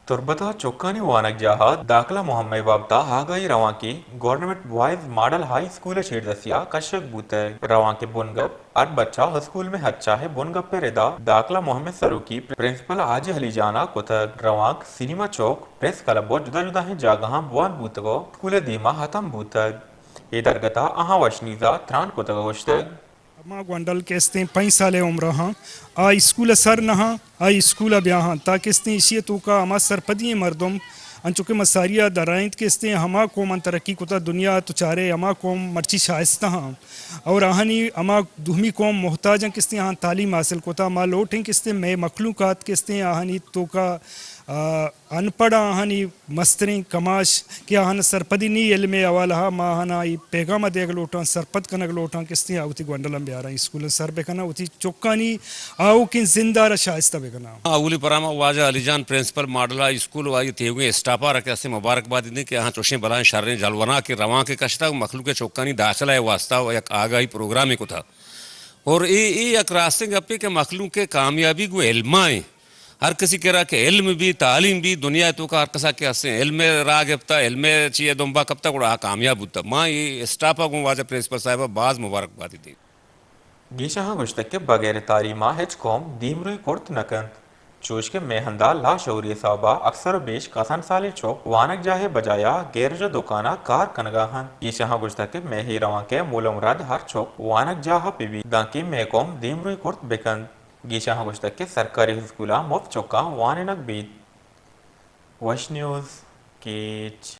تربت ءَ چکانی وانگجاہ ءَ داخلہ مہم ءِ بابت ءَ آگاہی روانکے government boys model high school ءِ چیردستی ءَ کشگ بوتگ۔ روانک ءِ بنگپ ہر بچہ اسکول میں اچا ءِ بنگپ ءِ ردا داخلہ مہم ءِ سروکی پرنسپل حاجی علی جان ءَ کتگ۔ روانک سینما چوک، پریس کلب ءُ جدا جدائیں جاگہاں بوان بوتگ ءُ اسکول ءِ دیما ہتم بوتگ۔ اے درگت ءَ آہاں وشنیز ءَ تران کتگ ءُ گوشتگ۔ ہما گونڈل کہ استیں پنچ سال ءِ عمر ءَ ہاں، آ اسکول ءَ سر نہ ہاں، آ اسکول ءَ بیا ہاں، تاکہ استیں ایشی ءِ توکا ہما سرپدی ئیں مردم، انچو کہ مساری ءَ درائینت کہ استیں ہما قوم ءَ ترقی کتا دنیا ءَ تو چارے ہما قوم مرچی شائستہ ہاں اور آہانی ہما دومی قوم محتاج ہیں کہ استیں آہاں تعلیم حاصل کتا۔ ما لوٹیں کہ استیں مئے مخلوقات کہ استیں آہانی توکا، آ، ان پڑھ آہانی مستریں کماش کہ آہان سرپدی نی علم ءِ حوالہ ءَ، ما آہانا اے پیغام ءَ دیگ لوٹاں، سرپد کنگ لوٹاں کہ استیں آ وتی گونڈلاں بیاراں اسکولاں سر بکناں، وتی چکانی آؤکیں زند ءَ را شائستہ بکناں۔ اولی پرام ءَ واجہ علی جان پرنسپل ماڈل ہائی اسکول ءُ آئی تیوگیں اسٹاف ءَ را کہ استیں مبارکبادی دیں کہ آہاں چوشیں بلائیں شریں جلوناکیں روانکے کشتگ، مخلوق ءِ چکانی داخلہ ءِ واسطہ ءُ یک آگاہی پروگرامے کتگ۔ اور اے، اے یک راستیں گپے کہ مخلوق ءِ کامیابی گوں علم ءَ ایں۔ ہر کسی کرا کہ علم بی، تعلیم بی، دنیا ءِ توکا ہر کسا کہ ہستیں علم ءِ راہ گپتا، علم ءِ چی ءِ دمبا کپتا، گڑا آ کامیاب بوتا۔ ما اے اسٹاف ءَ گوں واجہ پرنسپل صاحب ءَ باز مبارکبادی دیں۔ گیشاں گوشتگ کہ بغیر تعلیم ءَ ہچ قوم دیمروئی کرت نہ کنت۔ چوش کہ مئے ہندا لاشعوری حساب ءَ اکثر ءُ بیش کسان سالیں چک وانگجاہ ءِ بجایا گیرج ءُ دکان ءَ کار کنگ ءَ انت۔ ایشاں گوشتگ کہ مئے اے روانک ءِ مول ءُ مراد ہر چک وانگجاہ ءَ بہ بیت، دانکہ مئے قوم دیمروئی کرت بہ کنت۔ گیشاں گوشتگ کہ سرکاری اسکولاں مفت چکاں وانینگ بیت۔ وش نیوز، کیچ۔